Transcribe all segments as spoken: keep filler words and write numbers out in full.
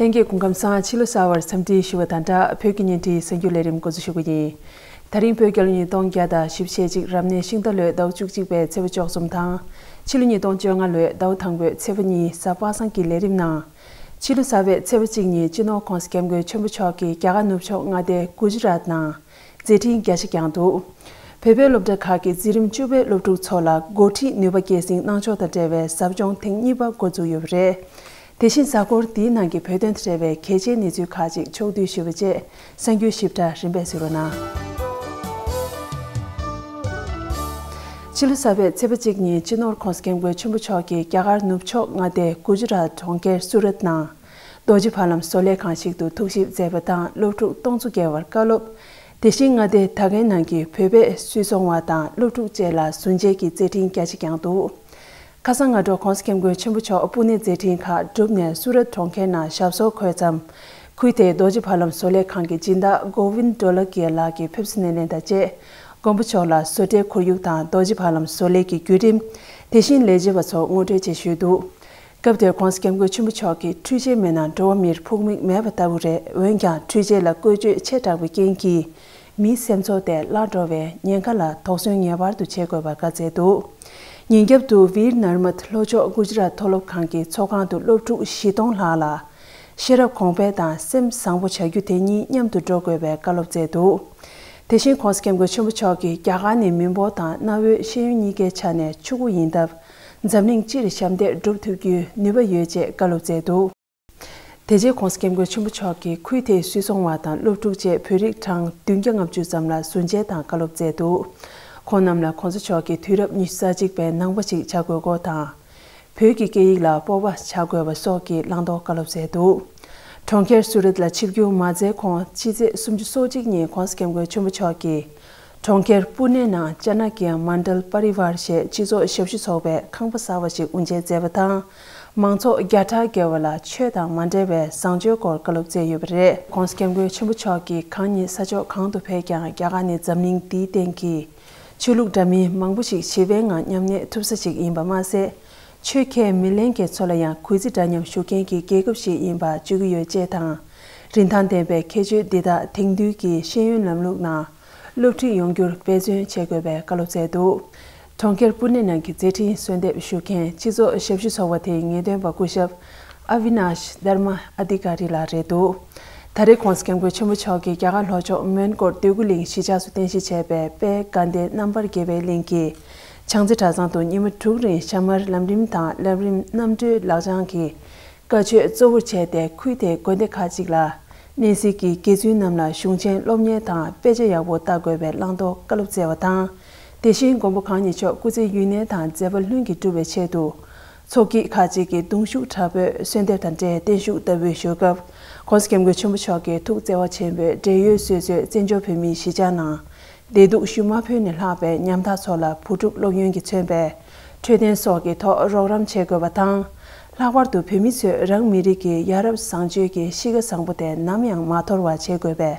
ལྷན་རྒྱས་སྐུ་ཁམས་བཟང་། ཕྱི་ལོ་གསར་བར་འཚམས་འདྲི་ཞུ་བ་དང་སྦྲགས། བོད་ཀྱི་བརྙན་འཕྲིན་གསར་འགྱུར་ལས་རིམ་འགོ་འཛུགས་ཞུ་གི་ཡིན། ད་རིང་བོད་རྒྱལ་ལོ་ཉིས་སྟོང་བརྒྱ་དང་བཞི་བཅུ་ཞེ་གཅིག་རབ་གནས་ཤིང་རྟ་ལོའི་ཟླ་བ་བཅུ་གཅིག་པའི་ཚེས་པ་བཅུ་གསུམ་དང་། ཕྱི་ལོ་ཉིས་སྟོང་བཅོ་ལྔ་ལོའི་ཟླ་བ་དང་པོའི་ཚེས་པ་གཉིས་གཟའ་པ་སངས་ཀྱི་ལས་རིམ་ནང་། ཕྱི་ལོ་གསར་པའི་ཚེས་པ་གཅིག་ཉིན་སྤྱི་ནོར་༸གོང་ས་༸སྐྱབས་མགོན་ཆེན་པོ་མཆོག་གིས་རྒྱ་གར་ནུབ་ཕྱོགས་མངའ་སྡེ་གུ་ཇི་རཱཏ་ནང་མཛད་འཕྲིན་རྒྱ་ཆེ་བསྐྱངས་འདུག་བོད་པའི་སློབ་གྲྭ་ཁག་གི་འཛིན་རིམ་བཅུ་པའི་སློབ་ཕྲུག་ཚོ་ལ་འགོ་ཁྲིད་ནུས་པ་སྐྱེད་སྲིང་གནང་ཕྱོགས་དང་འབྲེལ་བའི་ཟབ་སྦྱོང་ཐེངས་གཉིས་པ་འགོ་འཛུགས་ཡོད་པ་རེད། དེ་བཞིན་གཟའ་འཁོར་འདིའི་ནང་གི་བོད་དོན་དང་འབྲེལ་བའི་གལ་ཆེའི་གནས་ཚུལ་ཁག་ཅིག་ཕྱོགས་བསྡུས་ཞུས་པ་བཅས། གསར་འགྱུར་ཞིབ་ཕྲ་རིམ་པས་གཟིགས་རོགས་གནང་། ཕྱི་ལོ་གསར་པའི་ཚེས་པ་གཅིག་ཉིན་སྤྱི་ནོར་༸གོང་ས་༸སྐྱབས་མགོན་ཆེན་པོ་མཆོག་གིས་རྒྱ་གར་ནུབ་ཕྱོགས་མངའ་སྡེ་གུ་ཇི་རཱཏ་གྲོང་ཁྱེར་སུ་རཏ་ནང་རྡོ་རྗེ་ཕ་ལམ་བཟོ་ལས་ཁང་ཞིག་ཏུ་ཐུགས་ཞིབ་མཛད་པ་དང་སློབ་ཕྲུག་སྟོང་ཚོ་བརྒལ་བར་བཀའ་སློབ། དེ་བཞིན་མངའ་སྡེ་ད་གའི་ནང་གི་བོད་པའི་སུད་ཚོང་བ་དང་སློབ་ཕྲུག་བཅས་ལ་གཟུར་མཇལ་གྱི་མཛད་འཕྲིན་རྒྱ་ཆེ་བསྐྱངས་འདུག་ཁ་སང་སྔ་དྲོ་༸གོང་ས་༸སྐྱབས་མགོན་ཆེན་པོ་མཆོག་སྤུ་ནེ་མཛད་འཕྲིན་ཁག་བསྒྲུབས་ནས་སུ་རཏ་གྲོང་ཁྱེར་ནང་ཞབས་སོར་འཁོད་མཚམས། ཁུལ་དེའི་རྡོ་རྗེ་ཕ་ལམ་བཟོ་ལས་ཁང་གི་སྦྱིན་བདག་གོ་ཝིན་ཌོ་ལ་ཀི་ཡ་ལགས་ཀྱི་ཕེབས་བསུ་སྣེ་ལེན་དང་བཅས། མགོན་པོ་མཆོག་ལ་བཟོ་གྲྭའི་ཁོར་ཡུག་དང་རྡོ་རྗེ་ཕ་ལམ་བཟོ་ལས་ཀྱི་བརྒྱུད་རིམ། དེ་བཞིན་ལས་བྱེད་པ་ཚོ་ངོ་སྤྲོད་བཅས་ཞུས་འདུག་སྐབས་དེར་༸གོང་ས་༸སྐྱབས་མགོན་ཆེན་པོ་མཆོག་གིས་འཕྲུལ་ཆས་མེད་ན་འགྲོ་བ་མིར་ཕོགས་དམིགས་མེད་པ་ལྟ་བུ་རེད། འོན་ཀྱང་འཕྲུལ་ཆས་ལ་བཀོལ་སྤྱོད་ཆེ་དྲགས་པའི་རྐྱེན་གྱིས། མིའི་སེམས་ཚོར་དེ་བརླག་འགྲོ་བའི་ཉེན་ཁ་ལ་དོགས་ཟོན་ངེས་པར་དུ་བྱེད་དགོས་པར་བཀའ་སྩལ་འདུག་ཉིན་རྒྱབ་ཏུ་བིར་ནར་མཐ་ལྷོ་ཕྱོགས་གུ་ཇི་རཱཏ་མཐོ་སློབ་ཁང་གི་ཚོགས་ཁང་དུ་སློབ་ཕྲུག་བཞི་སྟོང་ལྷག་ལ་ཤེས་རབ་གོང་འཕེལ་དང་སེམས་བཟང་པོ་བྱ་རྒྱུ་དེ་གཉིས་མཉམ་དུ་འགྲོ་དགོས་པའི་བཀའ་སློབ་སྩལ་འདུག་དེ་བཞིན་༸གོང་ས་༸སྐྱབས་མགོན་ཆེན་པོ་མཆོག་གིས་རྒྱ་གར་ནི་མི་འབོར་དང་གནའ་བོའི་ཤེས་ཡོན་གཉིས་ཀའི་ཆ་ནས་ཕྱུག་པོ་ཡིན་སྟབས། འཛམ་གླིང་སྤྱིར་ཞབས་འདེགས་སྒྲུབ་ཐུབ་རྒྱུའི་ནུས་པ་ཡོད་ཅེས་བཀའ་སློབ་སྩལ་འདུག་དེ་རྗེས་༸གོང་ས་༸སྐྱབས་མགོན་ཆེན་པོ་མཆོག་གིས་ཁུལ་དེའི་སུད་ཚོང་བ་དང་སློབ་ཕྲུག་བཅས་བོད་རིགས་གྲངས་བདུན་བརྒྱ་ལྔ་བཅུ་ཙམ་ལ་གཟུར་མཇལ་དང་བཀའ་སློབ་སྩལ་འདུག་ཁོང་རྣམས་ལ་༸གོང་ས་མཆོག་གིས་དུས་རབས་ཉི་ཤུ་རྩ་གཅིག་པའི་ནང་པ་ཞིག་བྱ་དགོས་སྐོར་དང་། བོད་ཀྱི་སྐད་ཡིག་ལ་སྤོབས་པ་བྱ་དགོས་པ་སོགས་ཀྱི་བླང་དོར་བཀའ་སློབ་སྩལ་འདུག་གྲོང་ཁྱེར་སུ་རཏ་ལ་ཆིབས་བསྒྱུར་མ་མཛད་གོང་ཕྱི་ཚེས་སུམ་ཅུ་སོ་གཅིག་ཉིན་༸གོང་ས་༸སྐྱབས་མགོན་ཆེན་པོ་མཆོག་གིས། གྲོང་ཁྱེར་པུ་ནེ་ནང་ཅ་ན་ཀི་ཡ་མན་ཌལ་པ་རི་ཝར་ཞེས་སྤྱི་ཚོགས་ཞབས་ཞུ་ཚོགས་པའི་ཁང་པ་གསར་བ་ཞིག་དབུ་འབྱེད་མཛད་པ་དང་། མང་ཚོགས་བརྒྱ་ཕྲག་བརྒལ་བ་ལ་ཆོས་དང་མ་འབྲེལ་བའི་བཟང་སྤྱོད་སྐོར་བཀའ་སློབ་སྩལ་ཡོད་པ་རེད། ༸གོང་ས་༸སྐྱབས་མགོན་ཆེན་པོ་མཆོག་གིས་གང་ཉིད་ས་ཕྱོགས་གང་དུ་ཕེབས་ཀྱང་རྒྱ་གར་ནི་འཛམ་གླིང་འདིའི་སྟེང་གི་ཆོས་ལུགས་འདྲ་མིན་མང་པོ་ཞིག་ཞི་བའི་ངང་མཉམ་གནས་ཐུབ་ས་ཞིག་ཡིན་པ་མ་ཟད། ཆོས་ཁས་མི་ལེན་མཁན་ཚོ་ལ་ཡང་གུས་བརྩི་འདྲ་མཉམ་ཞུ་མཁན་གྱི་རྒྱལ་ཁབ་ཞིག་ཡིན་པ་བརྗོད་ཀྱི་ཡོད་ཅེས་དང་། རིན་ཐང་ལྡན་པའི་ཁྱད་ཆོས་འདི་དག་དེང་དུས་ཀྱི་ཤེས་ཡོན་ལམ་ལུགས་ནང་སློབ་ཁྲིད་ཡོང་རྒྱུར་འབད་བརྩོན་བྱེད་དགོས་པའི་བཀའ་སློབ་སྩལ་འདུག་གྲོང་ཁྱེར་པུ་ནེ་ནང་གི་མཛད་འཕྲིན་གསོལ་འདེབས་ཞུ་མཁན་སྤྱི་ཚོགས་ཞབས་ཞུ་ཚོགས་པ་དེའི་ངེས་སྟོན་པ་སྐུ་ཞབས་ཨ་ཝི་ནཱཤ་དྷརྨ་ཨ་དྷི་ཀ་རི་ལགས་རེད་འདུག་ད་རེས་༸གོང་ས་༸སྐྱབས་མགོན་ཆེན་པོ་མཆོག་གིས་རྒྱ་གར་ལྷོ་ཕྱོགས་མོན་གྷོར་འདོད་རྒུ་གླིང་གཞིས་ཆགས་སུ་རྟེན་གཞི་བྱས་པའི་དཔལ་དགའ་ལྡན་རྣམ་པར་རྒྱལ་བའི་གླིང་གི་ཕྱག་འཚལ་གྲྭ་ཚང་དུ་ཉི་མ་དྲུག་རིང་ཞྭ་དམར་ལམ་རིམ་དང་ལམ་རིམ་རྣམ་གྲོལ་ལག་བཅངས་ཀྱི་བཀའ་ཆོས་གཙོ་བོར་བྱས་ཏེ། ཁུལ་དེའི་དགོན་སྡེ་ཁག་ཅིག་ལ་གནས་གཟིགས་ཀྱིས་དགེ་ཚུལ་རྣམས་ལ་གཞུང་ཆེན་སློབ་གཉེར་དང་དཔེ་ཆ་ཡག་པོ་ལྟ་དགོས་པའི་བླང་དོར་བཀའ་སློབ་སྩལ་བ་དང་། དེ་བཞིན་མགོན་པོ་གང་ཉིད་མཆོག་སྐུ་ཚེ་ཡུན་གནས་དང་མཛད་པ་ལྷུན་གྱིས་གྲུབ་པའི་ཆེད་དུ། ཚོགས་སྐྱིད་ཁག་ཅིག་གིས་གདུང་ཤུགས་དྲག་པོས་གསོལ་འདེབས་དང་འབྲེལ་བརྟན་བཞུགས་ལྟ་བུའི་ཞུ་སྐབས། ༸གོང་ས་༸སྐྱབས་མགོན་ཆེན་པོ་མཆོག་གིས་ཐུགས་བརྩེ་བ་ཆེན་པོས་བགྲེས་ཡོལ་སོ་སོའི་བཙན་བྱོལ་བོད་མིའི་གཞིས་ཆགས་ནང་བདེ་སྡུག་ཞུ་མ་ཕོད་ནས་ལྷག་པའི་ཉམ་ཐག་ཚོ་ལ་བུ་ཕྲུག་སློབ་ཡོན་གྱིས་མཚོན་པའི་འཕྲོད་བསྟེན་སོགས་ཀྱི་ཐོག་རོགས་རམ་བྱེད་དགོས་པ་དང་། ལྷག་པར་དུ་བོད་མི་ཚོས་རང་མི་རིགས་ཀྱི་ཡ་རབས་བཟང་སྤྱོད་ཀྱི་གཤིས་ཀ་བཟང་པོ་དེ་ནམ་ཡང་མ་དོར་བར་བྱེད་དགོས་པའི་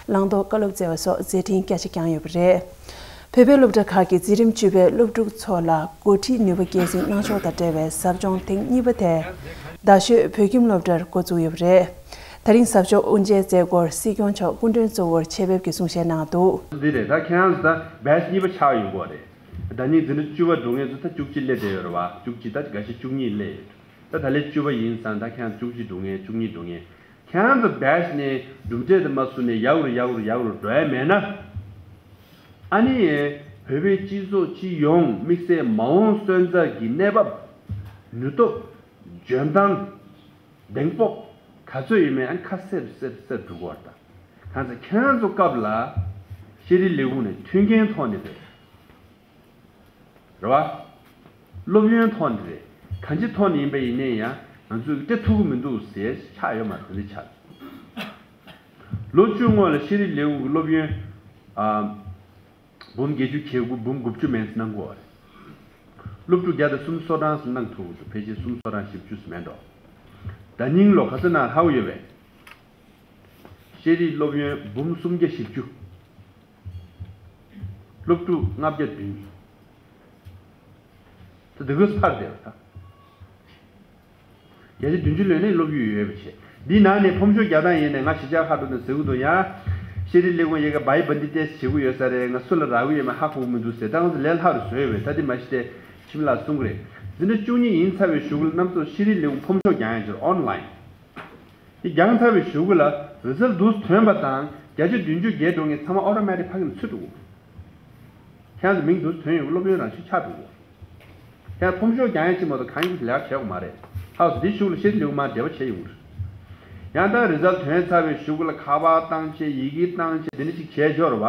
བླང་དོར་བཀའ་སློབ་སྩལ་བ་སོགས་མཛད་འཕྲིན་རྒྱ་ཆེ་བསྐྱངས་ཡོད་པ་རེད། བོད་པའི་སློབ་གྲྭ་ཁག་གི་འཛིན་རིམ་བཅུ་པའི་སློབ་ཕྲུག་ཚོ་ལ་འགོ་ཁྲིད་ནུས་པ་སྐྱེད་སྲིང་གནང་ཕྱོགས་དང་འབྲེལ་བའི་ཟབ་སྦྱོང་ཐེངས་གཉིས་པ་དེ་རྡ་ཤོད་བོད་ཁྱིམ་སློབ་གྲྭར་འགོ་བཙུགས་ཡོད་པ་རེད། ད་རིང་ཟབ་སྦྱོང་དབུ་འབྱེད་མཛད་སྒོར་སྲིད་སྐྱོང་མཆོག་སྐུ་མགྲོན་གཙོ་བོར་ཆེད་ཕེབས་ཀྱིས་གསུང་བཤད་གནང་འདུག་འདི་རེད། ད་ཁྱེད་རང་ཚོ་ད་བེ་ཆ་གཉིས་པ་ཆགས་ཡོང་གི་རེད། ཟླ་ཉིན་འཛིན་གྲྭ་བཅུ་པ་འགྲོ་མཁན་ཚོ་ད་བཅུ་གཅིག་སླེབས་བསྡད་ཡོད་རེད་བ། བཅུ་གཅིག་ད་འགའ་ཤས་བཅུ་གཉིས་སླེབས་ཡོད། ད་ད་ལན་བཅུ་པ་ཡིན་ཙང་ད་ཁྱེད་རང་བཅུ་གཅིག་འགྲོ་མཁན་བཅུ་གཉིས་འགྲོ་མཁན། ཁྱེད་རང་ཚོ་བེ་ཆ་ནས་གྲུབ་འབྲས་དེ་མ་བཟུང་ནས་ཡག་རུ་ཡག་རུ་ཡག་རུ་འགྲོ་ཡ་མེད་ན། ཨ་ནི་བོད་པའི་སྤྱི་ཚོགས་སྤྱི་ཡོངས་དམིགས་བསལ་མ་འོངས་སོན་རྩ་གི་གནས་བབ། ནུས་སྟོབས། འཇོན་ཐང་། གདེང་སྤོབས་ག་ཚོད་ཡོད་མེད་ཨ་ནི་ཁ་གསལ་གསལ་གསལ་འགྲོ་གི་རེད་ད། གང་ཟེར་ཁྱེད་རང་ཚོ་སྐབས་ལ་ཤེས་རིག་ལས་ཁུངས་ནས་མཐུན་རྐྱེན་ཐོག་ནས་རེད། རེད་བ། སློབ་ཡོན་ཐོག་ནས་རེད། གང་ཅི་ཐོག་ནས་ཡིན་པ་ཡིན་ནའི་ཡང་ང་ཚོས་སྤྲད་ཐུབ་ཀྱི་མི་འདུག་ཟེར་ཆགས་ཡོད་མ་རེད། དེ་འདྲ་ཆགས། ལོ་བཅུ་སྔོན་ལ་ཤེས་རིག་ལས་ཁུངས་ཀྱི་སློབ་ཡོན་ཨ། འབུམ་བརྒྱད་ཅུ་གྱ་དགུ་འབུམ་དགུ་བཅུ་མན་ཙམ་གནང་གི་ཡོད་རེད། སློབ་ཕྲུག་བརྒྱ་དང་སུམ་ཅུ་སོ་གྲངས་ཙམ་གནང་ཐུབ་ཀྱི་འདུག་ཕལ་ཆེར་སུམ་ཅུ་སོ་གྲངས་བཞི་བཅུ་ཙམ་མེད་འགྲོ། ད་ནིང་ལོ་ག་ཚོད་གནང་ཧ་གོ་ཡོད་པས། ཤེས་རིག་སློབ་ཡོན་འབུམ་སུམ་བརྒྱ་བཞི་བཅུ། སློབ་ཕྲུག་ལྔ་བརྒྱ་བདུན་ཅུ། ད་འདི་གོས་ཕར་བསྡད་པ་ད། བརྒྱ་ཆ་བདུན་ཅུ་ལོན་ནས་སློབ་ཡོན་ཡོད་པ་བྱས། འདི་ནང་ནས་ཕོམ་ཤོག་རྒྱག་སྟངས་ཡིན་ནས་ང་གཞིས་ཆགས་ཁ་འགྲོ་ནས་ཟེར་གི་འདུག་ཡང་། ཤེས་རིག་ལས་ཁུངས་ཡ་གི་བའི་བན་དི་ཏེས་བྱེད་གི་ཡོད་ས་རེད། ང་སུ་ལ་རག་གི་ཡོད་མེད་ཧ་གོ་གི་མི་འདུག་ཟེར་ད་ང་ཚོ་ལས་སླ་རུ་བཟོས་ཡོད་པས་ད་འདི་མ་གཞི་དེ་ཁྱིམ་ལ་གསུང་གི་རེད། འཛིན་གྲྭ་བཅུ་གཉིས་ཡིན་ཚར་བའི་གཞུག་གུ་ལ་རྣམ་ཚོ་ཤེས་རིག་ལས་ཁུངས་ཕོམ་ཤོག་རྒྱག་ཡང་ཅིར་ཨོན་ལན། དེ་རྒྱག་ཚར་བའི་གཞུག་གུ་ལ་རི་ཛལ་འདུག་ཐོན་པ་དང་བརྒྱ་ཆ་བདུན་ཅུ་བརྒལ་འགྲོ་མཁན་ཚང་མ་ཨོ་ཊོ་མེ་ཊིག་ཕ་གི་ནས་ཚུད་འགྲོ་གི། ཁྱེད་ཚོ་མིང་འདུག་ཐོན་ཡོང་སློབ་ཡོན་རང་ཤུགས་ཆག་འགྲོ་གི། ཁྱེད་ཕོམ་ཤོག་རྒྱག་ཡ་ཅི་མ་གཏོགས་གང་ཡིན་ལས་ཀ་བྱེད་དགོས་མ་རེད། ཧའོ་སི་འདི་ཤུགས་ལ་ཤེས་རིག་ལས་ཁུངས་མར་འབྲེལ་བ་བྱས་ཡོང་གི་རེད། ཡང་ད་རི་ཛལ་ཐོན་ཚར་བའི་གཞུག་གུ་ལ་ཁ་པར་བཏང་བྱས་ཡི་གེ་བཏང་བྱས་དེ་འདྲ་ཅིག་བྱས་ཆོག་རེད་བ།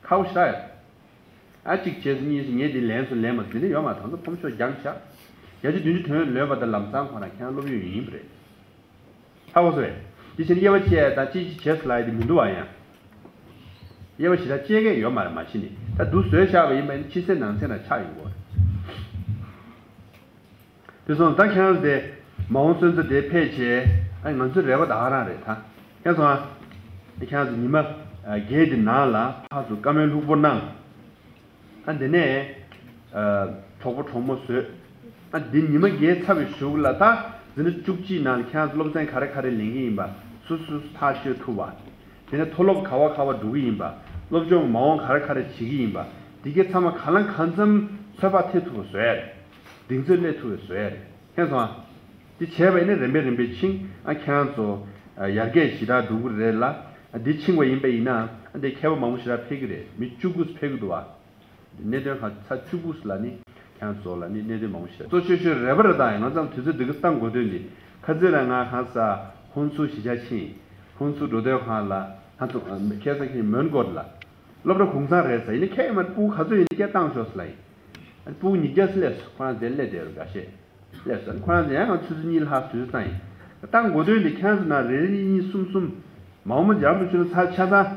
ཁག་པོ་ཞེ་དྲག་ཡོད། ཨ་གཅིག་བྱས་སོང་གཉིས་སོང་ངས་འདི་ལན་སོང་ལན་མ་སོང་དེ་འདྲ་ཡོད་མ་རེད། ད་ཚོ་ཕོམ་ཤོག་རྒྱག་བྱ། བརྒྱ་ཆ་བདུན་ཅུ་ཐོན་ལོན་པ་དང་ལམ་སང་ཁོ་རང་ཁྱེད་རང་སློབ་ཡོན་ཡིན་པ་རེད། ཧ་གོ་སོང་ངས། འདི་བྱས་ན་དབྱེ་བ་བཅས་དང་ཅི་ཅི་བྱས་སོང་ལབ་ཡ་དེ་མི་འདུག་བ་ཡང་། དབྱེ་བ་ཞེ་དྲག་བཅས་མཁན་ཡོད་མ་རེད་མ་གཞི་ནས། ད་འདུག་བཟོས་བཞག་པ་ཡིན་པ་ཡིན་ཕྱི་གསལ་ནང་གསལ་ན་ཆགས་ཡོང་གི་རེད། དེ་སོང་ད་ཁྱེད་རང་ཚོ་དེ་མ་འོངས་སོན་རྩ་དེ་ཕེབས་བྱས་ཨ་ང་ཚོའི་རེ་བ་ད་ག་རང་རེད་ད། ཁྱེད་ཚོ་ཨ། ཁྱེད་རང་ཚོ་ཉི་མ་བརྒྱད་དེ་ནང་ལ་ཕར་ཚུར་བཀའ་མོལ་ལྷུག་པོ་གནང་། ཨ་འདི་ནས་ཨ་གྲོགས་པོ་གྲོགས་མོ་བཟོས། ཨ་འདི་ཉི་མ་བརྒྱད་ཚར་བའི་གཞུག་ལ་ད་འཛིན་གྲྭ་བཅུ་གཅིག་ནང་ལ་ཁྱེད་རང་ཚོ་སློབ་ཚན་ག་རེ་ག་རེ་ལེན་གྱི་ཡིན་པ་སོ་སོ་སོ་ཐག་གཅོད་ཐུབ་པ། དེ་ནས་མཐོ་སློབ་ག་བ་ག་བ་འགྲོ་གི་ཡིན་པ། སློབ་སྦྱོང་མ་འོངས་ག་རེ་ག་རེ་བྱེད་ཀྱི་ཡིན་པ། འདི་གའི་ཚང་མ་གང་ལ་གང་འཚམ་ཚོད་དཔག་ཐེབས་ཐུབ་པ་བཟོ་ཡ་རེད། གདེང་ཚོད་སླེབས་ཐུབ་པ་བཟོ་ཡ་རེད། མཁྱེན་སོང་ཨ། འདི་བྱས་པ་ཡིན་ན་རིམ་པས་རིམ་པས་ཕྱིན་ཨ་ཁྱེད་རང་ཚོ་ཡར་རྒྱས་ཞེ་དྲག་འགྲོ་གི་རེད་ལ། འདི་ཕྱིན་པ་ཡིན་པ་ཡིན་ན་ཨ་འདི་མཁས་པ་མང་པོ་ཞེ་དྲག་ཕེབས་ཀྱི་རེད། མི་བཅུ་དགུ་ཕེབས་ཀྱི་འདུག་ཨ། གནད་དོན་ཁག་ཚ་བཅུ་དགུ་ལ་ནི་ཁྱེད་རང་ཚོ་ལ་ནི་གནད་དོན་མང་པོ་ཞིག་གཙོ་ཆེ་ཤོས་རེ་བ་རེ་དང་ང་ཚང་དུས་ཚོད་འདི་ག་བཏང་དགོས་དོན་འདི་ཁ་རྩོད་ར་ང་ཁང་ས་ཧོན་སུ་གཞིས་ཆགས་ཕྱིན། ཧོན་སུ་འགྲོ་དོན་ཁང་ལ་ཧ་ཚོ་ཁ་ས་ཁྱེད་མོན་གོར་ལ་སློབ་གྲྭ་གུང་ཚང་རེད་ཟེར་ཡིན་ན་ཁྱེད་མ་སྤུ་གུ་ག་ཚོད་ཡིན་ན་སྐད་བཏང་ཤོག་ཟེར་ལ་ཡིན། སྤུ་གུ་ཉིས་བརྒྱ་ཙམ་སླེབས་སོང་ཁོ་རང་དེ་སླེབས་བསྡད་རུ་འགའ་ཤས་སླེབས་སོང་ཁོ་རང་ཚོ་ཡང་ང་ཆུ་ཚོད་གཉིས་ལྷག་དུས་ཚོད་བཏང་ཡིན། བཏང་དགོས་དོན་འདི་ཁྱེད་རང་ཚོ་ནང་རེ་རེ་གཉིས་གཉིས་གསུམ་གསུམ་མ་འོངས་པ་རྒྱ་མཚོ་ཆུ་ལ་ཚ་ཆ་ཚང་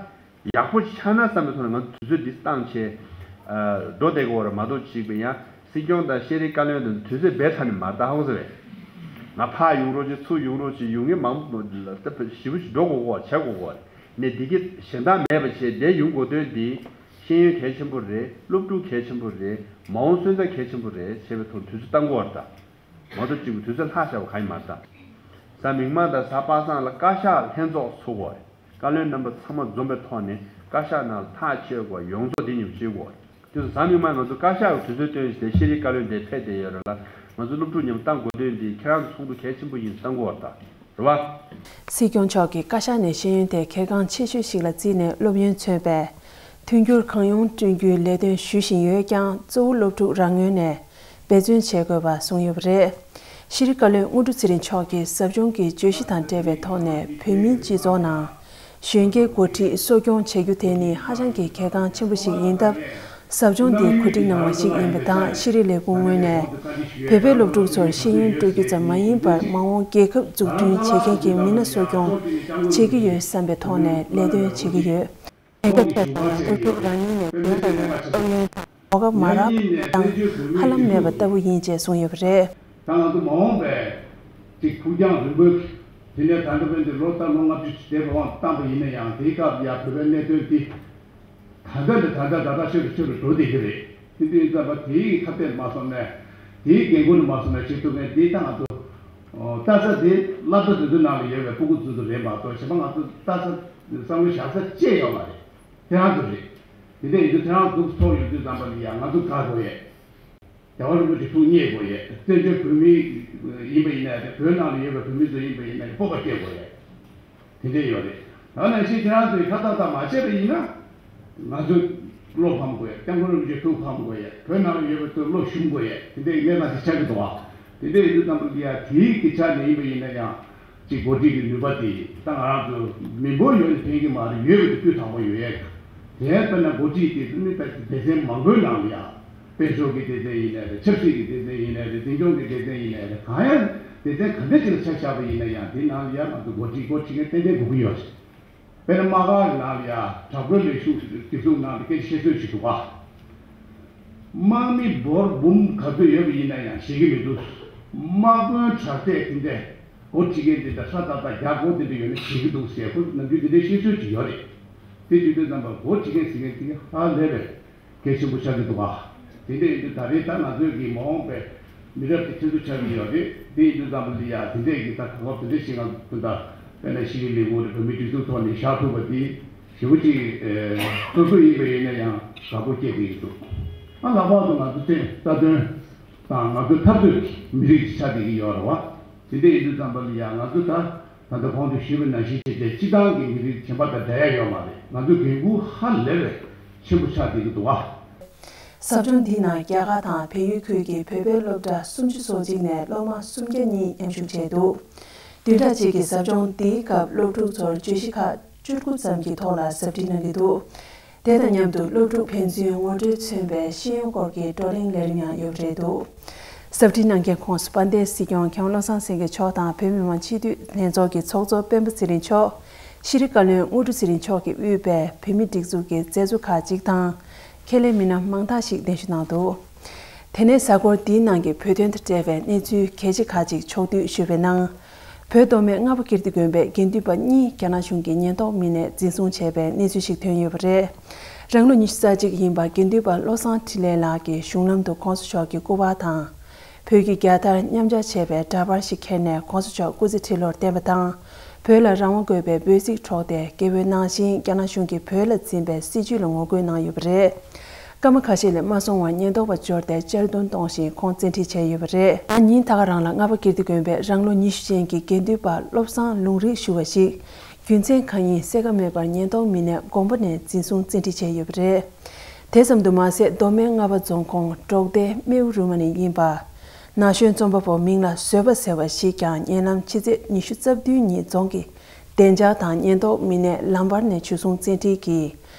ཡག་པོ་ཆགས་ན་བསམ་པའི་ཐོག་ནས་ང་ཚོ་དུས་ཚོད་འདི་བཏང་བྱས། འགྲོ་བསྡད་དགོས་པ་རེད་མ་གཏོགས་ཅིག་པ་ཡང་སྲིད་སྐྱོང་དང་ཤེས་རིག་བཀའ་བློན་དང་དུས་ཚོད་འབད་ཚར་ནས་མར་ལྟ་ཧ་གོ་ས་རེད། ང་ཕར་ཡོང་རོགས་བྱེད་ཚུར་ཡོང་རོགས་བྱེད་ཡོང་མཁན་མང་པོ་ཞེ་པོ་ཞིག་འགྲོ་དགོས་གོ་བྱ་དགོས་གོ་ནས་འདི་གི་གཞན་དག་མེད་པ་བྱས་བསྡད་ཡོང་དགོས་དོན་འདི་ཤེས་ཡོན་གལ་ཆེན་པོ་རེད། སློབ་ཕྲུག་གལ་ཆེན་པོ་རེད། མ་འོངས་སོན་རྩ་གལ་ཆེན་པོ་རེད་བྱས་པའི་ཐོག་དུས་ཚོད་བཏང་དགོས་པ་རེད་ད། མ་གཏོགས་གཅིག་པུ་དུས་ཚོད་ལྷག་བཞག་པ་གང་ཡིན་མ་རེད་ད། གཟའ་མིག་དམར་དང་གཟའ་པ་སངས་ལ་བཀའ་ཤག་ལྷན་ཚོགས་ཚོགས་དགོས་རེད། བཀའ་བློན་རྣམ་པ་ཚང་མ་འཛོམས་པའི་ཐོག་ནས་བཀའ་ཤག་ནང་ལ་ཐག་བཅད་དགོས་ཡོངས་རྫོགས་འདི་ཉིད་བྱེད་དགོས་རེད། དེ་ཚོ་གཟའ་མིག་དམར་ང་ཚོ་བཀའ་ཤག་གི་དུས་ཚོད་བཏོན་བྱས་ཤེས་རིག་བཀའ་བློན་དེ་ཕེབས་བསྡད་ཡོད་རེད་ལ། ང་ཚོ་སློབ་ཕྲུག་མཉམ་བཏང་དགོས་དོན་འདི་ཁྱེད་རང་ཚོ་ཚོགས་འདུ་གལ་ཆེན་པོ་ཡིན་བཏང་དགོས་རེད་ད། རེད་བ། སྲིད་སྐྱོང་མཆོག་གིས་བཀའ་ཤག་ནས་ཤེས་ཡོན་དེ་གལ་འགངས་ཆེ་ཤོས་ཤིག་ལ་བརྩིས་ནས་སློབ་ཡོན་མཚོན་པས། མཐུན་འགྱུར་གང་ཡོང་བསྐྲུན་རྒྱུའི་ལས་དོན་ཞུ་བཞིན་ཡོད་ཀྱང་གཙོ་བོ་སློབ་ཕྲུག་རང་ངོས་ནས་འབད་བརྩོན་བྱེད་དགོས་པ་གསུངས་ཡོད་པ་རེད། ཤེས་རིག་བཀའ་བློན་དངོས་གྲུབ་ཚེ་རིང་མཆོག་གིས་ཟབ་སྦྱོང་གི་བརྗོད་གཞི་དང་འབྲེལ་བའི་ཐོག་ནས་བོད་མིའི་སྤྱི་ཚོགས་ནང་གཞོན་སྐྱེས་འགོ་ཁྲིད་གསོ་སྐྱོང་བྱེད་རྒྱུ་དེ་ནི་ཧ་ཅང་གི་གལ་འགངས་ཆེན་པོ་ཞིག་ཡིན་སྟབས། ཟབ་སྦྱོང་འདི་གོ་སྒྲིག་གནང་བ་ཞིག་ཡིན་པ་དང་ཤེས་རིག་ལས་ཁུངས་ངོས་ནས་བོད་པའི་སློབ་ཕྲུག་ཚོར་ཤེས་ཡོན་སྤྲོད་རྒྱུ་ཙམ་མ་ཡིན་པར་མ་འོངས་རྒྱལ་ཁབ་འཛུགས་སྐྲུན་བྱེད་མཁན་གྱི་མི་སྣ་གསོ་སྐྱོང་བྱེད་ཀྱི་ཡོད་བསམ་པའི་ཐོག་ནས་ལས་དོན་བྱེད་ཀྱི་ཡོད། ཉེན་ཁ་ཆེ་ཙང་སློབ་ཕྲུག་རང་ཉིད་ནས་འགོ་བཙུགས་ནས་སློབ་ཡོན་དང་གོ་སྐབས་མ་རག་པ་དང་ཧ་ལམ་མེད་པ་ལྟ་བུ་ཡིན་ཅེས་གསུངས་ཡོད་པ་རེད། ད་ང་ཚོ་མ་འོངས་པའི་ཅིག་ཕུགས་རྒྱང་རིང་པོའི་དེ་ནས་ད་ལྟ་བར་དུ་ལོ་ལྟར་ལོ་ལྔ་བཅུ་ཞིག་དེ་རུ་དབང་བཏང་པ་ཡིན་ན་ཡང་དེའི་སྐབས་ཡ་བོད་པའི་གནད་དོན་འདི་ད་ལྟ་ནས་ད་ལྟ་ད་ལྟ་ཤོད་རུ་ཤོད་རུ་འགྲོ་བསྡད་ཀྱི་རེད། དེ་དུས་ཙམ་པ་དེའི་ཁ་གཏད་མ་སོང་ནས་དེའི་འགན་ཁུར་མ་སོང་ནས་བྱེད་ཐུབ་མཁན་དེ་ད་ང་ཚོ་ལྟ་ས་དེ་སློབ་གྲྭ་དེ་ཚོའི་ནང་ལ་ཡོད་པའི་ཕྲུ་གུ་ཚོ་ཚོ་རེད་མ་གཏོགས་གཞན་པ་ང་ཚོ་ལྟ་ས་བསམ་བློ་བཞག་ས་ཅི་ཡོད་མ་རེད། དེ་རང་ཚོ་རེད། དེ་འདྲ་ཡིན་དུས་དེ་རང་འདུག་ཐོག་ཡོད་དུས་ཙམ་པ་ལ་ཡང་ང་ཚོ་དགའ་དགོས་ཡས། རྒྱལ་བ་རིན་པོ་ཆེ་ཐུགས་མཉེས་དགོས་ཡས། བཙན་བྱོལ་བོད་མི་ཡིན་པ་ཡིན་ན་ཡང་བོད་ནང་ལ་ཡོད་པའི་བོད་མི་ཚོ་ཡིན་པ་ཡིན་ན་ཡང་སྤོབས་པ་སྐྱེ་དགོས་ཡས། དེ་འདྲ་ཡོད་རེད། ད་ནང་བཞིན་ཁྱེད་རང་ཚོས་ཁ་ཏག་ཏག་མ་བྱས་པ་ཡིན་ན། ང་ཚོས་བློ་ཕམ་དགོས་ཡས། སྐྱབས་མགོན་རིན་པོ་ཆེ་ཐུགས་ཕམ་དགོས་ཡས། བོད་ནང་ལ་ཡོད་པའི་ཚོས་བློ་ཞུམ་དགོས་ཡས། དེ་འདྲའི་གནས་སྟངས་ཅིག་ཆགས་ཀྱི་འདུག་བ། དེ་འདྲ་ཡིན་དུས་ཙམ་པ་ལ་ཡང་དེའི་སྐད་ཆ་ནས་ཡིན་པ་ཡིན་ན་ཡང་། ཅིག་འགོ་ཁྲིད་ཀྱི་ནུས་པ་དེ་ད་ང་རང་ཚོ་མི་འབོར་ཡོད་ནས་ཕན་གྱི་མ་རེད། ཡོད་པའི་སྤུས་དག་པོ་ཡོད་ཡས། དེ་ལྟར་ན་འགོ་ཁྲིད་དེ་ཚོ་ནི་ད་སྡེ་ཚན་མང་པོའི་ནང་ལ་ཡང་དཔལ་འབྱོར་གྱི་སྡེ་ཚན་ཡིན་ནའི་རེད། ཆབ་སྲིད་ཀྱི་སྡེ་ཚན་ཡིན་ནའི་རེད། འཛིན་སྐྱོང་གི་སྡེ་ཚན་ཡིན་ནའི་རེད། གང་ཡང་སྡེ་ཚན་ག་འདྲ་ཅིག་ལ་ཆ་བཞག་པ་ཡིན་ན་ཡང་དེ་ནང་ལ་ཡང་ང་ཚོ་འགོ་ཁྲིད་འགོ་ཁྲིད་མཁན་ཏན་ཏན་དགོས་ཀྱི་ཡོད་རེད། དཔེར་ན་དམག་སྒར་གྱི་ནང་ལ་ཡང་དྲག་པོའི་ལས་ཞུགས་སྒྲིག་འཛུགས་ནང་ལ་སྐད་ཆ་བཤད་སྲོལ་ཞིག་འདུག་ག་དམག་མི་འབོར་འབུམ་ག་ཚོད་ཡོད་པ་ཡིན་ན་ཡང་ཤེས་ཀྱི་མི་འདུག་དམག་དཔོན་དྲག་ཚད་དེ་འདྲས་འགོ་ཁྲིད་མཁན་དེ་འདྲ་ཧྲ་ཏག་ཏག་རྒྱ་སྒོ་དེ་འདྲ་ཡོད་ན་ཤེས་ཀྱི་འདུག་ཟེར་ཁོ་ནམ་རྒྱུན་དེ་འདྲའི་བཤད་སྲོལ་ཅིག་ཡོད་རེད། དེ་བྱེད་དུས་ཙམ་པ་འགོ་ཁྲིད་མཁན་ཟེར་མཁན་དེ་ཧ་ལས་པའི་གལ་ཆེན་པོ་ཆགས་ཀྱི་འདུག་ག་དེ་འདྲ་ཡིན་དུས་ད་རེས་ད་ང་ཚོའི་གི་མ་འོངས་པའི་མི་རབས་ཀྱི་ཁྱེད་ཚོ་ཆགས་ཀྱི་ཡོད་རེད། དེ་ཡིན་དུས་ཙམ་པ་ལ་ཡ་དེ་འདྲས་ཀྱི་ད་གོ་སྐབས་དེ་འདྲས་ཤིག་ང་ཚོ་ད་ དཔེར་ན་ཤེས་རིག་ལས་ཁུངས་དང་བོད་མིའི་སྒྲིག་འཛུགས་ཐོག་ནས་བཞག་ཐུབ་པ་དེ་ཞེ་པོ་ཅིག་སོ་སོ་ཡིན་པ་ཡིན་ན་ཡང་དགའ་པོ་སྐྱེས་བསྡད་ཀྱི་འདུག་ཨ་ལྷག་པར་དུ་ང་ཚོ་ཚེ་རྩ་དོན་དང་ང་ཚོའི་འཐབ་རྩོད་ཀྱི་མི་རིགས་ཆགས་བསྡད་ཀྱི་ཡོད་རེད་བ། དེ་འདྲ་ཡིན་དུས་ཙམ་པ་ལ་ཡང་ང་ཚོ་ད་ད་ལྟ་གོང་དུ་ཞུས་པ་ནང་བཞིན་བྱས་ཏེ་སྤྱི་བཏང་གི་མི་རིགས་གཞན་པ་དང་འདྲ་ཡ་ཡོད་མ་རེད། ང་ཚོའི་འགན་ཁུར་ཧ་ལས་པའི་ཆེན་པོ་ཆགས་བསྡད་ཀྱི་འདུག་བ། ཟབ་སྦྱོང་འདིའི་ནང་རྒྱ་གར་དང་བལ་ཡུལ་ཁུལ་གྱི་བོད་པའི་སློབ་གྲྭ་སུམ་ཅུ་སོ་གཅིག་ནས་སློབ་མ་སུམ་བརྒྱ་གཉིས་མཉམ་ཞུགས་བྱས་འདུག་བདུན་ཕྲག་གཅིག་གི་ཟབ་སྦྱོང་འདིའི་སྐབས་སློབ་ཕྲུག་ཚོར་བརྗོད་གཞི་ཁག་བཅུ་དགུ་ཙམ་གྱི་ཐོག་ལ་ཟབ་ཁྲིད་གནང་གི་འདུག་དེ་དང་མཉམ་དུ་སློབ་ཕྲུག་ཕན་ཚུན་ངོ་སྤྲོད་མཚོན་པའི་ཤེས་ཡོན་སྐོར་གྱི་བགྲོ་གླེང་ལས་རིམ་ཡང་ཡོད་པ་རེད་འདུག་ཟབ་ཁྲིད་གནང་མཁན་ཁོངས་སུ་དཔལ་ལྡན་སྲིད་སྐྱོང་མཁས་དབང་བློ་བཟང་སེང་གེ་མཆོག་དང་བོད་མི་མང་སྤྱི་འཐུས་ལྷན་ཚོགས་ཀྱི་ཚོགས་གཙོ་སྤེན་པ་ཚེ་རིང་མཆོག་ཤེས་རིག་བཀའ་བློན་དངོས་གྲུབ་ཚེ་རིང་མཆོག་གིས་དབུས་པའི་བོད་མིའི་སྒྲིག་འཛུགས་ཀྱི་མཛད་གཙོ་ཁག་ཅིག་དང་། ཁས་ལེན་མི་སྣ་མང་དག་ཞིག་གདན་ཞུ་གནང་འདུག་དེ་ནས་གཟའ་འཁོར་འདིའི་ནང་གི་བོད་དོན་དང་འབྲེལ་བའི་གནས་ཚུལ་གལ་ཆེ་ཁག་ཅིག་ཕྱོགས་བསྡུས་ཞུས་པའི་ནང་། བོད་མདོ་སྨད་རྔ་པ་ཀིརྟི་དགོན་པའི་དགེ་འདུན་པ་གཉིས་རྒྱ་ནག་གཞུང་གི་ཉེན་རྟོག་མི་སྣས་འཛིན་བཟུང་བྱས་པའི་གནས་ཚུལ་ཞིག་ཐོན་ཡོད་པ་རེད། རང་ལོ་ཉི་ཤུ་རྩ་གཅིག་ཡིན་པ་དགེ་འདུན་པ་བློ་བཟང་འཕྲིན་ལས་ལགས་ཀྱིས་གཞུང་ལམ་དུ་གོང་ས་མཆོག་གི་སྐུ་པར་དང་། བོད་ཀྱི་རྒྱལ་དར་མཉམ་སྦྱར་བྱས་པའི་འདྲ་པར་ཞིག་འཁྱེར་ནས་གོང་ས་མཆོག་སྐུ་ཚེ་ཁྲི་ལོར་བརྟན་པ་དང་། བོད་ལ་རང་དབང་དགོས་པའི་འབོད་ཚིག་འཕྲོག་སྟེ་རྒྱལ་པོའི་ནང་བཞིན་རྒྱ་ནག་གཞུང་གིས་བོད་ལ་འཛིན་པའི་སྲིད་བྱུས་ལ་ངོ་རྒོལ་གནང་ཡོད་པ་རེད། སྐར་མ་ཁ་ཤས་ལས་མ་སོང་བར་ཉེན་རྟོག་པ་འབྱོར་ཏེ་གཅར་རྡུང་གཏོང་བཞིན་ཁོང་བཙན་ཁྲིད་བྱས་ཡོད་པ་རེད། ད་ཉིན་ད་ག་རང་ལ་རྔ་པ་ཀིརྟི་དགོན་པའི་རང་ལོ་ཉི་ཤུ་ཅན་གྱི་དགེ་འདུན་པ་བློ་བཟང་ལུང་རིགས་ཞུ་བ་ཞིག་རྒྱུ་མཚན་གང་ཡིན་གསལ་ཁ་མེད་པར་ཉེན་རྟོག་མི་སྣས་དགོན་པ་ནས་འཛིན་བཟུང་བཙན་ཁྲིད་བྱས་ཡོད་པ་རེད། དེ་ཙམ་དུ་མ་ཟད་མདོ་སྨད་རྔ་པ་རྫོང་ཁོངས་འབྲོག་སྡེ་སྨེའུ་རུ་མ་ནས་ཡིན་པ། ན་གཞོན་རྩོམ་པ་པོ་མིང་ལ་བཟོད་པ་ཟེར་བ་ཞིག་ཀྱང་ཉེ་ལམ་ཕྱི་ཚེས་ཉི་ཤུ་རྩ་བདུན་ཉིན་རྫོང་གི་བདེ་འཇགས་དང་ཉེན་རྟོག་མི་སྣས་ལམ་བར་ནས་འཇུ་བཟུང་བཙན་ཁྲིད་ཀྱིས་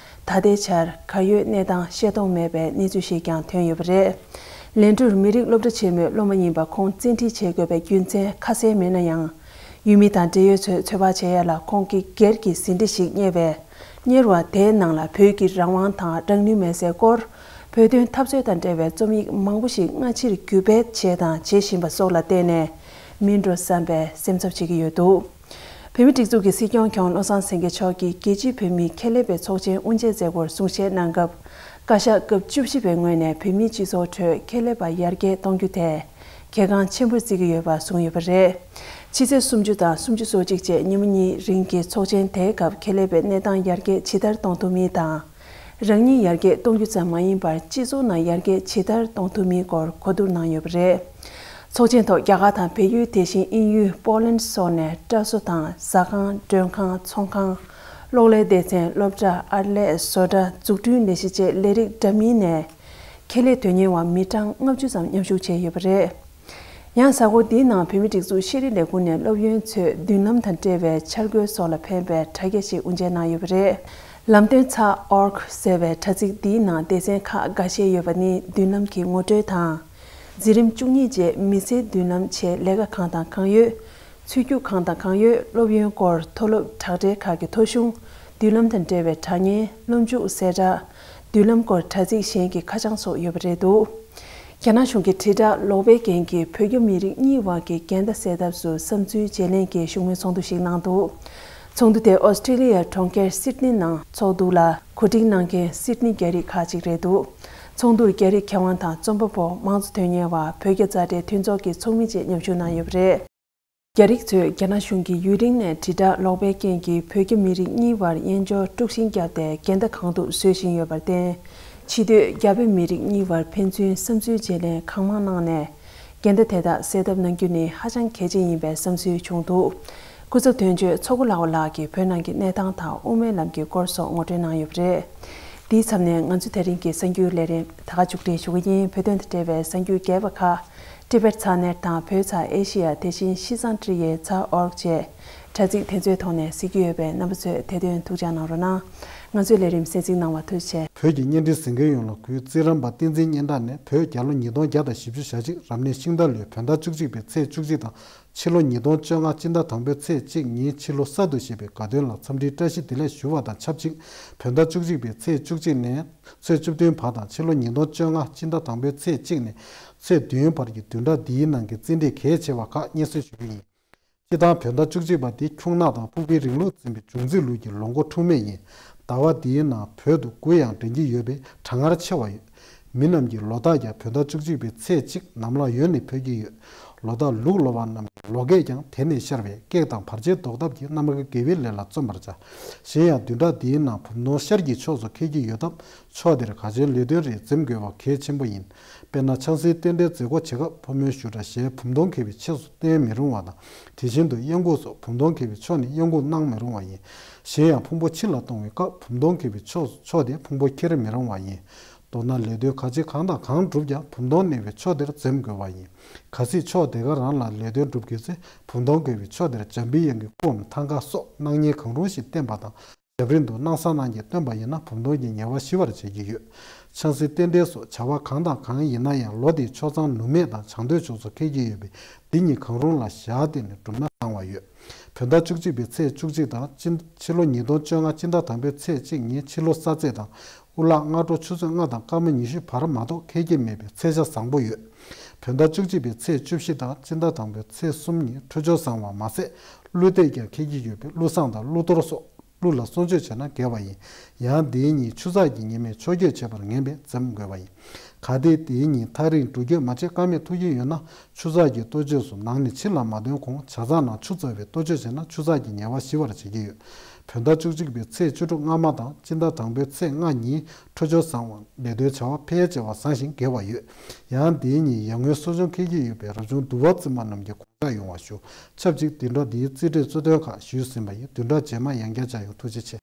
ད་ལྟའི་ཆར་གར་ཡོད་གནས་སྟངས་ཤེས་རྟོགས་མེད་པའི་གནས་ཚུལ་ཞིག་ཀྱང་ཐོན་ཡོད་པ་རེད། ལན་ཀྲུར་མི་རིགས་སློབ་གྲྭ་ཆེན་མོའི་སློབ་མ་ཡིན་པ་ཁོང་བཙན་ཁྲིད་བྱེད་དགོས་པའི་རྒྱུ་མཚན་ཁ་གསལ་མེད་ན་ཡང་། ཡུལ་མི་དང་འབྲེལ་ཡོད་ཚོས་ཚོད་དཔག་བྱེད་ཡ་ལ་ཁོང་གིས་སྒེར་གྱི་ཟིན་བྲིས་ཤིག་གཉེར་བས། གཉེར་བ་དེའི་ནང་ལ་བོད་ཀྱི་རང་དབང་དང་རང་ནུས་མེད་སའི་སྐོར། བོད་དོན་འཐབ་རྩོད་དང་འབྲེལ་བའི་རྩོམ་ཡིག་མང་པོ་ཞིག་སྔ་ཕྱིར་བརྒྱུད་སྤེལ་བྱས་དང་བྱེད་བཞིན་པ་སོགས་ལ་བརྟེན་ནས་མིན་འགྲོ་བསམ་པའི་སེམས་འཚབ་བྱེད་ཀྱི་ཡོད་འདུག་བོད་མིའི་སྒྲིག་འཛུགས་ཀྱི་སྲིད་སྐྱོང་མཁས་དབང་བློ་བཟང་སེང་གེ་མཆོག་གིས་རྒྱལ་སྤྱིའི་བོད་མིའི་ཁེ་ལས་པའི་ཚོགས་ཆེན་དབུ་འབྱེད་མཛད་སྒོར་གསུང་བཤད་གནང་སྐབས། བཀའ་ཤག་སྐབས་བཅུ་བཞི་པའི་ངོས་ནས་བོད་མིའི་སྤྱི་ཚོགས་ཁྲོད་ཁེ་ལས་པ་ཡར་རྒྱས་གཏོང་རྒྱུ་དེ་གལ་འགངས་ཆེན་པོར་བརྩི་གི་ཡོད་པ་གསུངས་ཡོད་པ་རེད། ཕྱི་ཚེས་སུམ་ཅུ་དང་སུམ་ཅུ་སོ་གཅིག་བཅས་ཉིན་མོ་གཉིས་རིང་གི་ཚོགས་ཆེན་དེའི་སྐབས་ཁེ་ལས་པའི་གནས་སྟངས་ཡར་རྒྱས་ཇི་ལྟར་གཏོང་ཐུབ་མིན་དང་། རང་ཉིད་ཡར་རྒྱས་གཏོང་རྒྱུ་ཙམ་མ་ཡིན་པར་སྤྱི་ཚོགས་ནང་ཡར་རྒྱས་ཇི་ལྟར་གཏོང་ཐུབ་མིན་སྐོར་གོ་བསྡུར་གནང་ཡོད་པ་རེད། ཚོགས་ཆེན་ཐོག་རྒྱ་གར་དང་བལ་ཡུལ། དེ་བཞིན་དབྱིན་ཡུལ། པོ་ལན་སོགས་ནས་བཀྲ་གསོ་དང་ཟ་ཁང་། མགྲོན་ཁང་། ཚོང་ཁང་། གློག་ཀླད་སྡེ་ཚན། སློབ་གྲྭ། ཨར་ལས། བཟོ་གྲྭ། འཛུགས་སྐྲུན་ལས་གཞི་བཅས་ལས་རིགས་འདྲ་མིན་ནས་ཁེ་ལས་དོན་གཉེར་བ་མི་གྲངས་ལྔ་བཅུ་ཙམ་མཉམ་ཞུགས་བྱས་ཡོད་པ་རེད། ཡང་གཟའ་འཁོར་འདིའི་ནང་བོད་མིའི་སྒྲིག་འཛུགས་ཤེས་རིག་ལས་ཁུངས་ནས་སློབ་ཡོན་ཚོས་མདུན་ལམ་དང་འབྲེལ་བའི་འཆར་འགོད་སོགས་ལ་ཕན་པའི་དྲ་རྒྱ་ཞིག་དབུ་འབྱེད་གནང་ཡོད་པ་རེད། ལམ་སྟོན་ཚགས་org ཟེར་བའི་དྲ་ཚིགས་འདིའི་ནང་སྡེ་ཚན་ཁག་འགའ་ཤས་ཡོད་པ་ནི་མདུན་ལམ་གྱི་ངོ་སྤྲོད་དང་། འཛིན་རིམ་བཅུ་གཉིས་བཅས་མི་སེར་མདུན་ལམ་ཆེད་ལས་ཀ་གང་དང་གང་ཡོད། ཚུད་རྒྱུ་གང་དང་གང་ཡོད། སློབ་ཡོན་སྐོར་མཐོ་སློབ་དྲག་གྲས་ཁག་གི་ཐོ་གཞུང་། མདུན་ལམ་དང་འབྲེལ་བའི་དྲ་བརྙན། སློབ་འཇུག་གསལ་བསྒྲགས། མདུན་ལམ་སྐོར་དྲ་ཚིགས་གཞན་གྱི་ཁ་བྱང་སོགས་ཡོད་པ་རེད་འདུག་རྒྱ་ནག་གཞུང་གིས་དྲིལ་བསྒྲགས་ལོག་པའི་རྐྱེན་གྱིས་བོད་རྒྱ་མི་རིགས་གཉིས་བར་གྱི་འགལ་ཟླ་སེལ་ཐབས་སུ་བསམ་ཚུལ་བརྗེ་ལེན་གྱི་བཞུགས་མོལ་ཚོགས་འདུ་ཞིག་གནང་འདུག་ཚོགས་འདུ་དེ་ཨོ་སི་ཀྲི་ལི་ཡའི་གྲོང་ཁྱེར་སིད་ནི་ནང་ཚོགས་འདུ་ལ་གོ་སྒྲིག་གནང་མཁན་སིད་ནི་རྒྱ་རིགས་ཁག་ཅིག་རེད་འདུག་ཚོགས་འདུར་རྒྱ་རིགས་མཁས་དབང་དང་རྩོམ་པ་པོ། མང་གཙོ་དོན་གཉེར་བ། བོད་རྒྱ་རྩ་འབྲེལ་མཐུན་ཚོགས་ཀྱི་ཚོགས་མི་བཅས་མཉམ་ཞུགས་གནང་ཡོད་པ་རེད། རྒྱ་རིགས་ཚོས་རྒྱ་ནག་གཞུང་གིས་ཡུན་རིང་ནས་དྲིལ་བསྒྲགས་ལོག་པའི་རྐྱེན་གྱིས་བོད་རྒྱ་མི་རིགས་གཉིས་བར་དབྱེན་སྦྱོར་དཀྲུག་ཤིང་བརྒྱབ་སྟེ་འགལ་ཟླ་གང་ཐུབ་བཟོ་བཞིན་ཡོད་པར་བརྟེན། ཕྱི་སྡོད་རྒྱ་བོད་མི་རིགས་གཉིས་བར་ཕན་ཚུན་བསམ་ཚུལ་བརྗེ་ལེན་གང་མང་གནང་ནས། འགལ་ཟླ་དེ་དག་སེལ་ཐབས་གནང་རྒྱུ་ནི་ཧ་ཅང་གལ་ཆེན་ཡིན་པའི་བསམ་ཚུལ་བྱུང་འདུག་སྐུ་ཚབ་དོན་གཅོད་མཚོ་སྒོ་ལྷ་བ་ལགས་ཀྱིས་བོད་ནང་གི་གནས་སྟངས་དང་དབུ་མའི་ལམ་གྱི་སྐོར་སོགས་ངོ་སྤྲོད་གནང་ཡོད་པ་རེད། འདིའི་མཚམས་ནས་ང་ཚོའི་དེ་རིང་གི་གསར་འགྱུར་ལས་རིམ་ད་ག་མཇུག་སྒྲིལ་ཞུ་གི་ཡིན། བོད་དོན་དང་འབྲེལ་བའི་གསར་འགྱུར་རྒྱས་པ་ཁག་ཊི་བེཊ་ཚགས་ནེཊ་དང་བོད་ཚགས་ཨེ་ཤི་ཡ། དེ་བཞིན་ཤིས་ཙང་ཀྲི་ཡའི་ཚགས་ཨོར་གྱི་དྲ་ཚིགས་དེ་ཚོའི་ཐོག་ནས་གཟིགས་ཀྱི་ཡོད་པས་རྣམ་པ་ཚོས་དེ་དོན་ཐུགས་འཇགས་གནང་རོགས་གནང་། ང་ཚོའི་ལས་རིམ་གསན་གཟིགས་གནང་བར་ཐུགས་རྗེ་ཆེ། བོད་ཀྱི་བརྙན་འཕྲིན་གཟིགས་མཁན་ཡོངས་ལ་གུས། རྩིས་རིག་པ་བསྟན་འཛིན་སྙན་གྲགས་ནས། བོད་རྒྱལ་ལོ་ཉིས་སྟོང་བརྒྱ་དང་བཞི་བཅུ་ཞེ་གཅིག་རབ་གནས་ཤིང་རྟ་ལོའི་བོད་ཟླ་བཅུ་གཅིག་པའི་ཚེས་བཅུ་གཅིག་དང་། ཕྱི་ལོ་ཉིས་སྟོང་བཅོ་ལྔ་སྤྱི་ཟླ་དང་པོའི་ཚེས་གཅིག་ཉིན་ཕྱི་ལོ་གསར་དུ་བཞད་པའི་དགའ་སྟོན་ལ་འཚམས་འདྲིའི་བཀྲ་ཤིས་བདེ་ལེགས་ཞུ་བ་དང་ཆབས་ཅིག་བོད་ཟླ་བཅུ་གཅིག་པའི་ཚེས་བཅུ་གཅིག་ནས་ཚེས་བཅུ་བདུན་བར་དང་། ཕྱི་ལོ་ཉིས་སྟོང་བཅོ་ལྔ་སྤྱི་ཟླ་དང་པོའི་ཚེས་གཅིག་ནས་ཚེས་བདུན་བར་གྱི་བདུན་ཕྲག་འདིའི་ནང་གི་རྩེད་འགྲན་གལ་ཆེ་བ་ཁག་སྙན་སེང་ཞུ་རྒྱུ་ཡིན། སྤྱིར་བཏང་བོད་ཟླ་བཅུ་གཅིག་པ་འདི་ཁྱུང་ནག་དང་ཕུག་པའི་རིང་ལུགས་འཛིན་པའི་འབྱུང་རྩིས་ལུགས་ཀྱི་ལོ་འགོ་འཁྲུག་མེད་ཡིན། ཟླ་བ་འདིའི་ནང་བོད་དུ་དགུན་ཡང་འགྲན་གྱི་ཡོད་པས་གྲང་ངར་ཆེ་བ་ཡོད། མི་རྣམས་ཀྱིས་ལོ་རྟག་ཀྱང་བོད་ཟླ་བཅུ་གཅིག་པའི་ཚེས་གཅིག་ནམ་ལངས་ཡོལ་ནས་ཕེབས་ཀྱི་ཡོད། ལོ་རྟགས་ལུག་ལོ་པ་རྣམས་ཀྱི་ལོ་ཀེག་ཀྱང་དེ་ནས་ཤར་བས་ཀེག་དང་བར་ཆད་བཟློག་ཐབས་ཀྱིས་ནམ་མཁའ་དགེ་བའི་ལས་ལ་བརྩོན་པར་བྱ། གཞན་ཡང་བདུན་ཕྲག་འདིའི་ནང་བུམ་སྟོང་ཤར་གྱི་ཕྱོགས་སུ་འཁེལ་གྱི་ཡོད་སྟབས་ཕྱོགས་དེར་ག་ཆེའི་ལས་དོན་རེ་འཛེམ་དགོས་པ་གལ་ཆེན་པོ་ཡིན། དཔེར་ན་ཆང་སའི་རྟེན་འབྲེལ་མཛད་སྒོ་བྱེད་སྐབས་ཕོ་མོའི་བཞུགས་གྲལ་ཞལ་བུམ་སྟོང་འཁེལ་བའི་ཕྱོགས་སུ་བསྟན་མི་རུང་བ་དང་། དེ་བཞིན་དུ་གཡང་འགུགས་སོགས་བུམ་སྟོང་འཁེལ་བའི་ཕྱོགས་ནས་གཡང་འགུགས་གནང་མི་རུང་བ་ཡིན། གཞན་ཡང་ཕུང་པོ་ཕྱི་ལ་གཏོང་བའི་སྐབས་བུམ་སྟོང་འཁེལ་བའི་ཕྱོགས་སུ་ཕྱོགས་དེ་ཕུང་པོ་འཁྱེར་མི་རུང་བ་ཡིན། མདོར་ན་ལས་དོན་ག་ཅི་གང་དང་གང་བསྒྲུབ་ཀྱང་བུམ་སྟོང་གནས་པའི་ཕྱོགས་དེར་འཛེམ་དགོས་པ་ཡིན། གལ་སྲིད་ཕྱོགས་དེ་ག་རང་ལ་ལས་དོན་སྒྲུབ་དགོས་ཚེ་བུམ་སྟོང་འཁེལ་བའི་ཕྱོགས་དེར་འཇམ་པའི་དབྱངས་ཀྱི་སྐུའམ་ཐང་ཀ་སོགས་སྣང་བརྙན་གང་རུང་ཞིག་བསྟན་པ་དང་། ཞབས་རིམ་དུ་སྣང་གསལ་སྣང་བརྙན་སྟོན་པ་ཡིན་ན་བུམ་སྟོང་གི་ཉེས་པ་ཞི་བར་བྱེད་ཀྱི་ཡོད། ཆང་སའི་རྟེན་འབྲེལ་སོགས་བྱ་བ་གང་དང་གང་ཡིན་ན་ཡང་ལོ་དེའི་ཆོས་ཚང་ནུབ་སྨད་དང་བྱང་སྟོད་ཕྱོགས་སུ་འཁེལ་གྱི་ཡོད་པས་འདི་གཉིས་གང་རུང་ལ་ཞག་བསྟེན་ནས་བསྒྲུབས་ན་བཟང་བ་ཡོད། བོད་ཟླ་བཅུ་གཅིག་པའི་ཚེས་བཅུ་གཅིག་དང་སྤྱི་ཕྱི་ལོ་ཉིས་སྟོང་བཅོ་ལྔ་སྤྱི་ཟླ་དང་པོའི་ཚེས་གཅིག་ཉིན་ཕྱི་ལོ་གསར་ཚེས་དང་དབུ་ལག་སྔ་དྲོ་ཆུ་ཚོད་ལྔ་དང་སྐར་མ་ཉི་ཤུ་བར་མ་གཏོགས་འཁེལ་གྱི་མེད་པའི་ཚེས་ཆ་བཟང་པོ་ཡོད། བོད་ཟླ་བཅུ་གཅིག་པའི་ཚེས་བཅུ་བཞི་དང་སྤྱི་ཟླ་དང་པོའི་ཚེས་གསུམ་ཉིན་འཕྲོད་སྦྱོར་བཟང་བ་མ་ཟད་ཀླུ་དེས་ཀྱང་འཁེལ་གྱི་ཡོད་པས་ཀླུ་བསང་དང་ཀླུ་གཏོར་སོགས་ཀླུ་ལ་གསོལ་མཆོད་བྱས་ན་དགེ་བ་ཡིན། ཡང་འདིའི་ཉིན་ཆུ་ཚགས་ཀྱི་ཉི་མས་ཕྱོགས་སྐྱོད་བྱེད་པར་ངེས་པས་འཛེམ་དགོས་པ་ཡིན། གལ་ཏེ་དེའི་ཉིན་ཐག་རིང་འགྲུལ་སྐྱོད་མ་བྱེད་ཀ་མེད་ཐུག་གི་ཡོད་ན་ཆུ་ཚགས་ཀྱི་གཏོ་བཅོས་སུ་ནང་ནས་ཕྱི་ལ་མ་ཐོན་གོང་ཇ་ཚགས་ནང་ཆུ་བཙགས་པའི་གཏོ་བཅོས་བྱས་ན་ཆུ་ཚགས་ཀྱི་ཉེས་པ་ཞི་བར་བྱེད་ཀྱི་ཡོད། བོད་ཟླ་བཅུ་གཅིག་པའི་ཚེས་བཅུ་དྲུག་སྔ་མ་དང་སྤྱི་ཟླ་དང་པོའི་ཚེས་ལྔ་ཉིན་འཕྲོད་སྦྱོར་བཟང་བ་ལས་དོན་བྱ་བ་ཕལ་ཆེ་བ་བཟང་ཞིང་དགེ་བ་ཡོད། ཡང་དེའི་ཉིན་ཡར་ངོའི་གསོ་སྦྱོང་འཁེལ་གྱི་ཡོད་པས་རབ་བྱུང་འདུ་བ་བརྩི་མ་རྣམས་ཀྱིས་དགོངས་འཇགས་ཡོང་བ་ཞུ། ཆབས་ཅིག་བདུན་ཕྲག་འདིའི་རྩིས་འབྲས་གཙོ་དོན་ཁག་ཞུས་ཟིན་པ་ཡིན། བདུན་ཕྲག་རྗེས་མ་ཡང་བསྐྱར་མཇལ་ཡོང་། ཐུགས་རྗེ་ཆེ།